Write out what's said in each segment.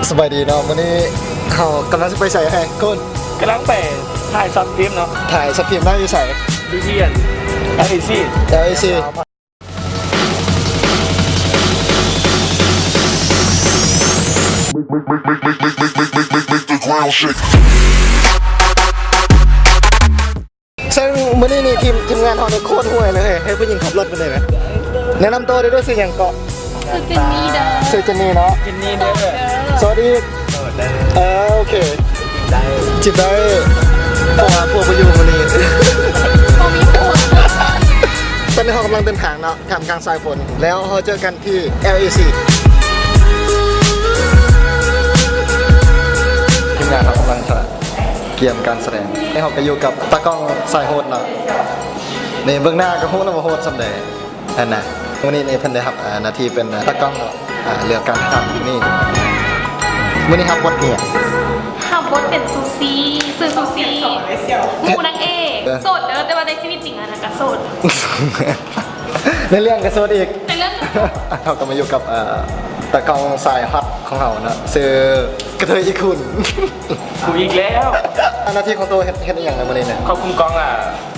ສະບາຍດີເນາະ ມື້ນີ້ເຮົາກຳລັງຊິໄປໃສ ເອີຍ ໂກນ? ກຳລັງໄປຖ່າຍຊັອດຟິມເນາະ. ຖ່າຍຊັອດຟິມເນາະ ຢູ່ໃສ? ຢູ່ທີ່ອັນ ແອລເອຊີ ແອລເອຊີ. Make the ground shake. ເຊິ່ງມື້ນີ້ນີ້ທີມ ທີມງານເຮົານີ້ໂຄດຫ່ວຍເລີຍ ເຮັດຜູ້ຍິງຂັບລົດໄປເລີຍນະ. ແນະນຳຕົວໄດ້ເດີ ຊື່ຫຍັງເກາະ? ຊື່ເຈນນີເດີ. ຊື່ເຈນນີເນາະ. ເຈນນີເດີ. ໂສດເດີ. ໂສດເດີ. ເອີ ໂອເຄ ຈີບໄດ້ ຈີບໄດ້ ເພາະວ່າຜົວບໍ່ຢູ່ມື້ນີ້. ບໍ່ມີຜົວ. ຕອນນີ້ເຮົາກຳລັງເດີນທາງເນາະ ທ່າມກາງສາຍຝົນ ແລ້ວເຮົາເຈີກັນທີ່ ແອລເອຊີ. ທີມງານເຮົາກຳລັງຈະກຽມການສະແດງ ແລ້ວເຮົາກະຢູ່ກັບຕາກ້ອງສາຍໂຫດເນາະ. ນີ້ເບິ່ງໜ້າກະຮູ້ແລ້ວວ່າໂຫດສ່ຳໃດ. ຫັ້ນນະ ມື້ນີ້ນີ້ເພິ່ນໄດ້ຮັບ ເອີ ໜ້າທີ່ເປັນ ເອີ ຕາກ້ອງເນາະ ເອີ ເລື່ອງການຖ່າຍທຳມື້ນີ້. ມື້ນີ້ຮັບບົດຫຍັງ? ຮັບບົດເປັນຊູຊີ ຊື່ຊູຊີ ໝູ່ນາງເອກ. ເອີ ໂສດເດີ ແຕ່ວ່າໃນຊີວິດຈິງຫັ້ນນະກະໂສດ ໃນເລື່ອງກະໂສດອີກ ໃນເລື່ອງກະໂສດ. ເຮົາກະມາຢູ່ກັບ ເອີ ຕາກ້ອງສາຍຮອດຂອງເຮົາເນາະ ຊື່ກະເທີຍອີກຄຸນ ກູອີກແລ້ວ. ໜ້າທີ່ຂອງໂຕເຮັດ ເຮັດອີ່ຫຍັງນະມື້ນີ້ນະ? ຄວບຄຸມກ້ອງ ອ່າ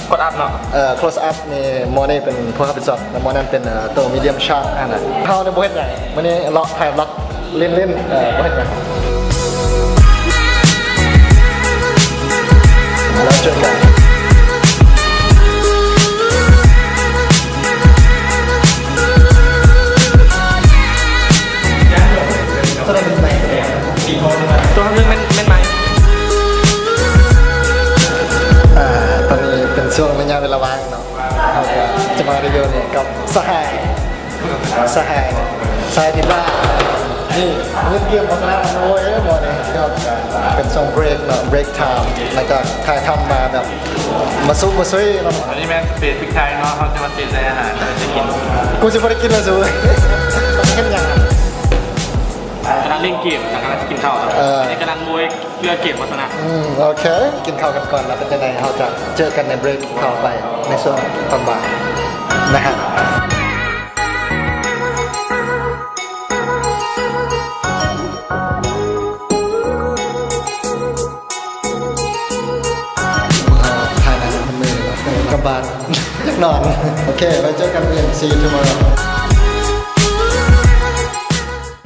ໂຄລສອັບເນາະ. ເອີ ໂຄລສອັບນີ້ ໝໍນີ້ເປັນຜູ້ຮັບຜິດຊອບ ແລະ ໝໍນັ້ນເປັນ ເອີ ໂຕມີດຽມຊາກຫັ້ນນະ. ເຮົານີ້ບໍ່ເຮັດຫຍັງ ມື້ນີ້ເລາະຖ່າຍວລັອກ ຫຼິ້ນໆ ເອີ ບໍ່ເຮັດຫຍັງ. ແລ້ວເຈີກັນ. ໂຕນັ້ນແມ່ນໄມ ໂຕນັ້ນແມ່ນ ແມ່ນໄມ. ອ່າ ຕອນນີ້ເປັນຊ່ວງໄລຍະເວລາວ່າງເນາະ ເຮົາກະຈະມາຣີວິວນີ້ກັບສະຫາຍ ສະຫາຍ ສະຫາຍທີ່ວ່າ ນີ້ ເລື່ອງເກມບໍ່ຊະນະ ໂອ້ຍ ໝໍນີ້ ເປັນຊ່ວງເບຣກເນາະ ເບຣກທາມ ຫຼັງຈາກຖ່າຍທຳມາແບບ ມາຊຸມມາຊຸຍເນາະ. ອັນນີ້ແມ່ນສະເປນພຣິກໄທເນາະ ເຮົາຈະມາເຊໃສ່ອາຫານ ເຮົາຈະກິນ. ກູຊິບໍ່ໄດ້ກິນແລ້ວຊູ ເຮັດຫຍັງ? ກຳລັງຫຼິ້ນເກມ ແລ້ວກຳລັງຈະກິນເຂົ້າເນາະ. ເອີ ອັນນີ້ກຳລັງໂມຍເລື່ອງເກມບໍ່ຊະນະ. ອືມ ໂອເຄ ກິນເຂົ້າກັນກ່ອນ ແລ້ວເປັນຈັ່ງໃດເຮົາຈະເຈີກັນໃນເບຣກຕໍ່ໄປ ໃນຊ່ວງຕອນບ່າຍນະຮະ. ຖ່າຍໜັງເມື່ອຍແລ້ວ ກັບບ້ານນອນ. ໂອເຄ ໄວ້ເຈີກັນ see you tomorrow.